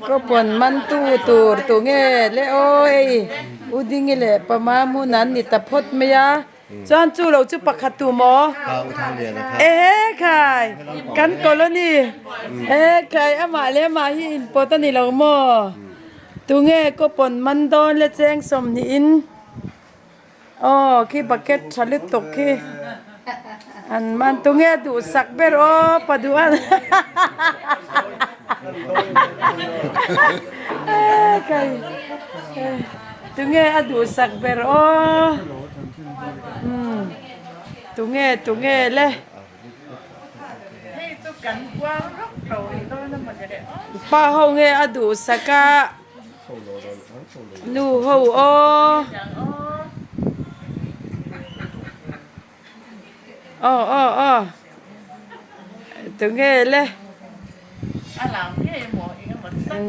Ka pawn man tu tur tu nge le aw hei U Dingi leh Pa Mahmun an ni ta phawt mai a chuan chu lo chu pakhat tu maw ehe khai kan colony ehe khai amah leh amah hi inpawt a ni lo maw tunge kaw pawn man dawn le cheng sawmhnih in. Aw khi bucket tha lutuk khi an man tunge duhsak ber aw pa duh a tunge a duhsak ber aw umm tunge tunge le. Pa ho nge a duhsak a. Nu ho aw aw aw aw tunge le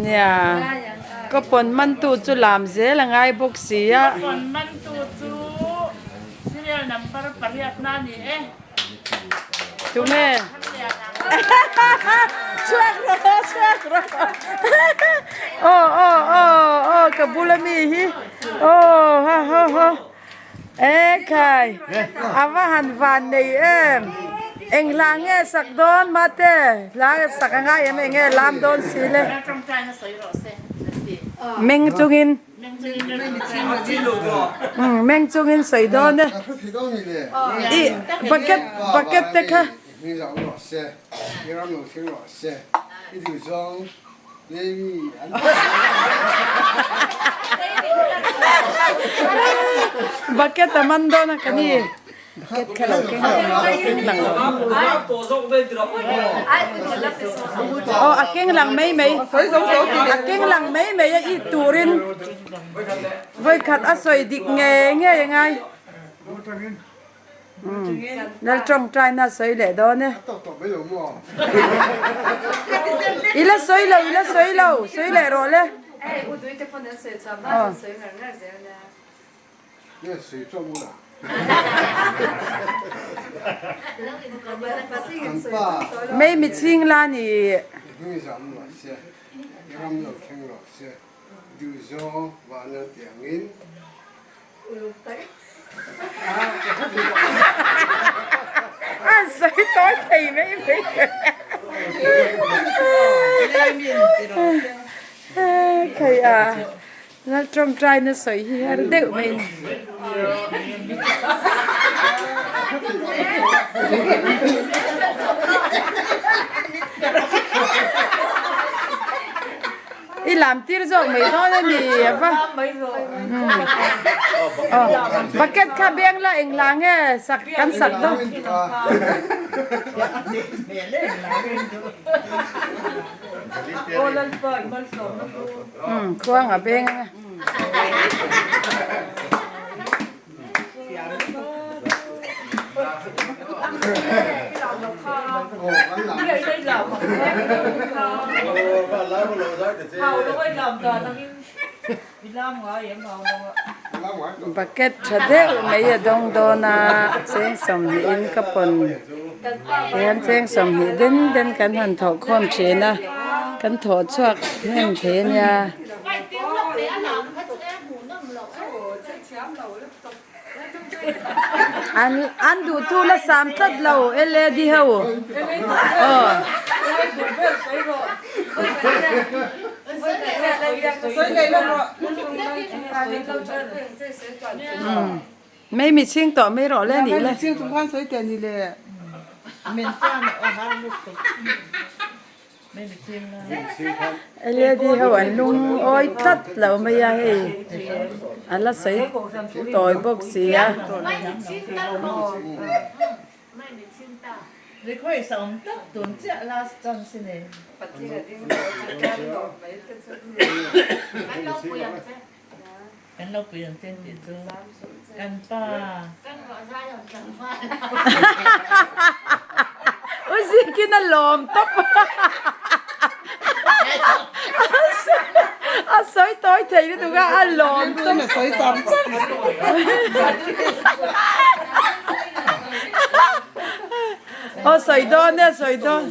nia ka pawn man tu chu lam zel a ngai bawk si a. Tunge chhuak rawh chhuak rawh aw aw aw aw ka bula mi hi aw ha ha ha ekhai a va han van nei em eng hla nge sak dawn mate hla sak a ngai em eng nge lam dawn si le meng chungin. Meng chungin sawi dawn e. I bucket bucket te kha. Bucket a man dawn a ka ni. Bucket kha lo keng keng lang lo. Aw a keng lang mai mai. A keng lang mai mai a i turin vawikhat a sawi dik ngei ngei a ngai. Lal tawngtaina a sawi leh dawn e. I la sawi lo i la sawi lo sawi leh rawh le. Mei mi chhing la ni. An sawi tawi thei mai mai. Khai a. Lal tawngtai na sawi hi har deuh mai a ni. I lam tir zawk mai dawn a ni a va. Bucket kha beng la eng la nge sak kan sak dawn. Khuang a beng anga. Bucket tha deuh mai a dawng dawn a cheng sawmhnih in ka pawn hian cheng sawmhnih den den kan han thawh khawm thin a kan thawh chhuak hnem thei a nia. An an duh thu la sam tlat lo led ho aw. Mei mi chhing tawh mai rawh le nih le. Led ho an lungawi tlat lo mai a hei a la sawi tawi bawk si a. U Zikin a lawm tawp a sawi tawi thei lutuk a a lawm tawp. Aw sawi dawn e sawi dawn.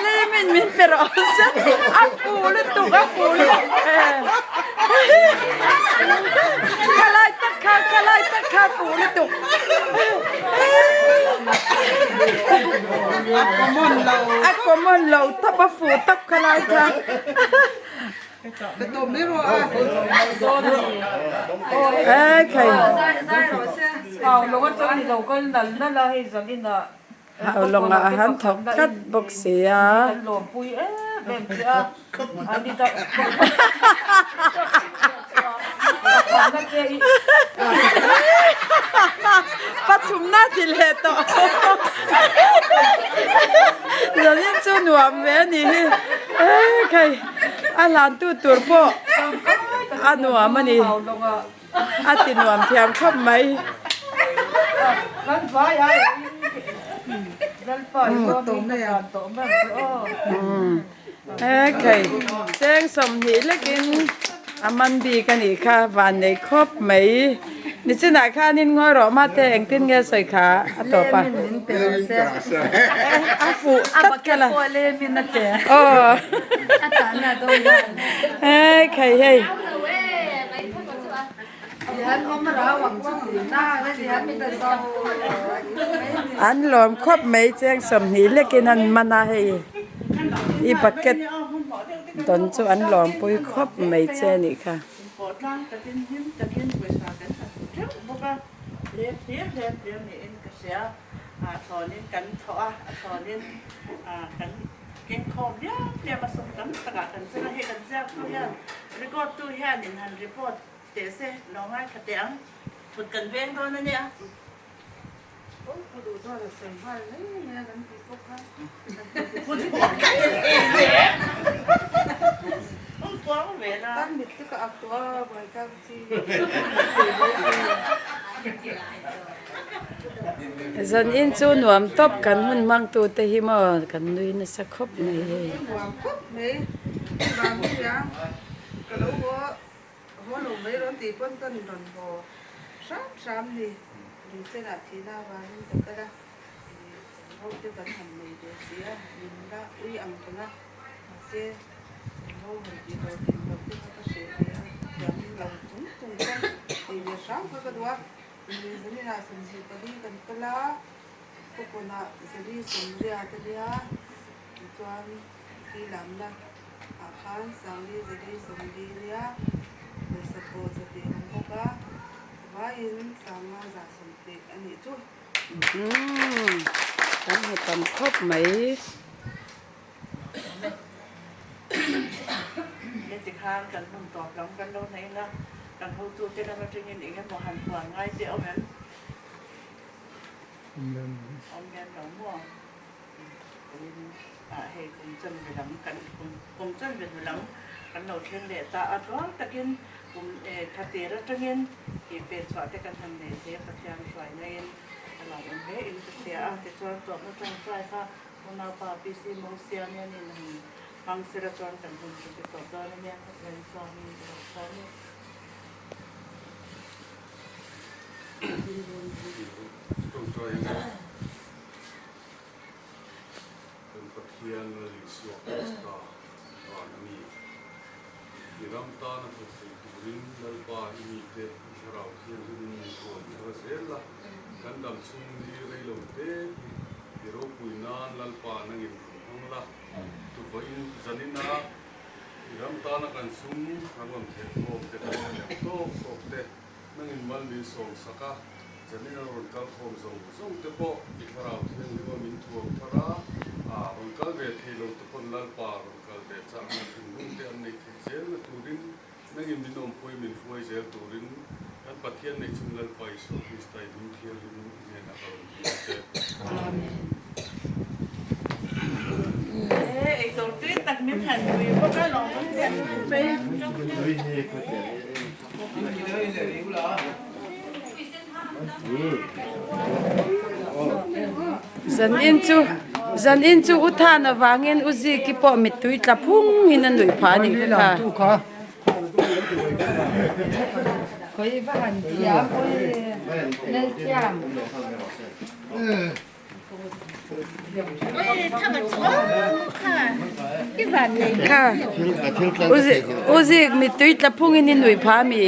Leimin min pe rawh se a fu lutuk a fu lutuk khalai tak kha khalai tak kha fu lutuk a common lo tawp a fu tawp khalai kha. Haulawngah a han thawk tlat bawk si a. Pathumna ti leh tawh. Zanin chu nuam ve a nih hi. A hlantu tur pawh a nuam a ni. A ti nuam thiam khawp mai. Ekhei cheng 20 lekin a man bik a nih kha van nei khawp mai. Nichinah khanin ngawi rawh mate engtin nge sawi kha a tawp a. A fuh tlat kha la. Aw. Ekhei hei. An lawm khawp mai cheng 20 lekin an man a hei i bucket dawn chu an lawmpui khawp mai che a nih kha. Teh se, lo ngaithla teh ang. Kut kan veng dawn a nia. Kut kan veng leh. Awm kuang ve la. Zan in chu nuam tawp kan hun hmang tu te hi maw kan nui nasa khawp mai hei. Haw lo mai rawn tih pawn ka rawn haw hram hram ni. Lungsenah thihna avangin ka kal a, chanvo te kan han nei ve si a, min la ui ang reng a, mahse chanvo han tih lo tih loh te kha ka hreh ve a, thiam lo chung chung chuan tih ve hram kha ka duh a, Zaninah 24 kan kal a, Khawpawnah zali sawmriat a nia, tichuan khi lamna ah khan sangli zali 40 nia, pawisa thaw 200 awm bawk a, vaiin sanga za 10 a nih chu. Umm kan hmu tam khawp mai. Heti khan kan hmun tawp lam kan lo nei anga, kan hotute lam atangin eng emaw han puan ngai te awm em? Awm hian lo maw? Ah hei kum chanve lam kan kum chanve hnu lam kan lo thleng leh ta a tluang takin kum tha tir atangin tih pe chhuah te kan han nei thei a Pathian hruaina in a lo awm hle in ka hria a tichuan tawpna tawngtai kha unaupa PC Mosia nen in han hmang sela chuan kan hun chu ti tawp dawn ania Pathian chuanin ka lo sawm e. Kan Pathian Lal Isua Krista van a ni. I ram tana thawk thei turin Lalpa i mite i thlarau thianghlimin min tuam thar zel la, kan dam chhung ni rei lo te hi i ropui nan Lalpa nangin rawn hmang la, tuvain zanina i ram tana kan sum kan rawn theh khawm te kan hre leh tawk tawk te. Nangin mal min sawm sak a, zanin a rawn kal khawm zawng zawng te pawh i thlarau thianghlim a min thuam thar a, a rawn kal ve thei lo te pawn Lalpa rawn kal ve chakna thinlung te an neih theih zelna turin nangin min awmpui min hruai zel turin kan Pathian neih chhun Lalpa Isua Krista i hming thianghlim i hnenah ka rawn dil che. Amen. Zan in chu zan in chu u than avangin u ziki pawh mittui tla phung in a nuih phah a nih kha. Kha u zik mittui tla phungin i nuih phah ami?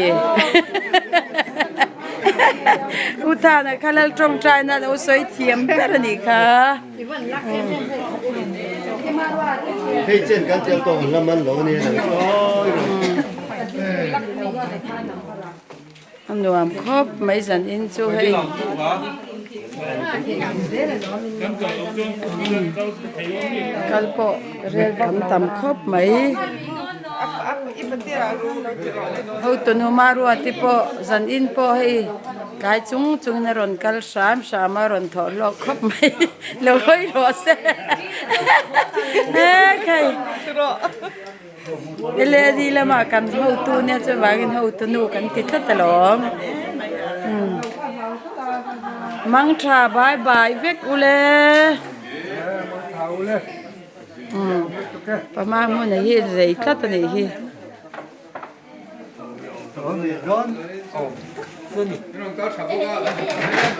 U Thana kha lal tawngtaina a lo sawi thiam ber a nih kha. A nuam khawp mai zan in chu hei. Kal pawh rel kan tam khawp mai. Hotunu Maruati pawh zan in pawh hei tlai chung chungin a rawn kal hram hram a rawn thawh hlawk khawp mai lo hawi rawh se ekhei. Led lamah kan hotu nia chuvangin hotu nu kan ti tlat alawm mang tha bai bai vek ule pama hmun hi rei tlat a nih hi.